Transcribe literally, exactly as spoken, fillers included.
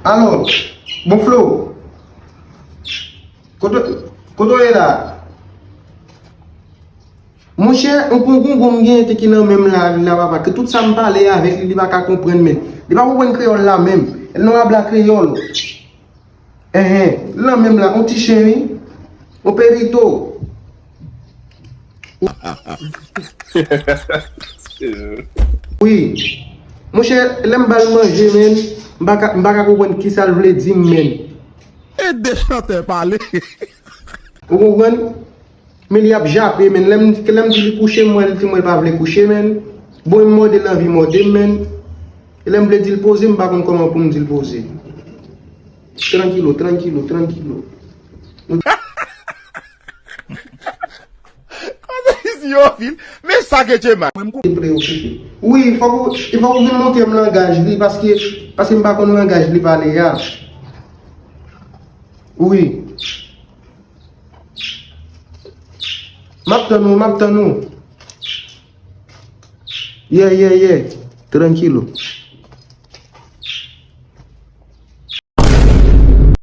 Alo, bon Flo. Kote, kote w ye la? Monchè, yon kongongon m genyen te ki nan men m la, la papa, ke tout sa m pale avèk li, li pa ka konprann men. Li pa konprann kreyòl la menm. El no habla kreyòl. Enhen, nan men m la, yon ti chen wi. Yon perito. Wi. Monchè, lè m ba l manje, men, m pa ka, m pa ka konprann kisa l vle di m, men. Ede chantè pale. Ou konprann? Men li ap jape, men. Lè m, lè m di li kouche, m wè li di mwen li pa vle kouche, men. Bon, m mòde l anvi mòde m, men. E lè m vle di l poze, m pa konn kòman pou m di l poze. Trankilo, trankilo, trankilo. Kote isi yo fil? Men sa ke Djema. Li preokipe. Wi, fòk ou, fòk ou vin montre m langaj li, paske, paske m pa konn langaj li pale a. Wi. M ap tann ou, m ap tann ou. Yeah, yeah, yeah. Trankilo.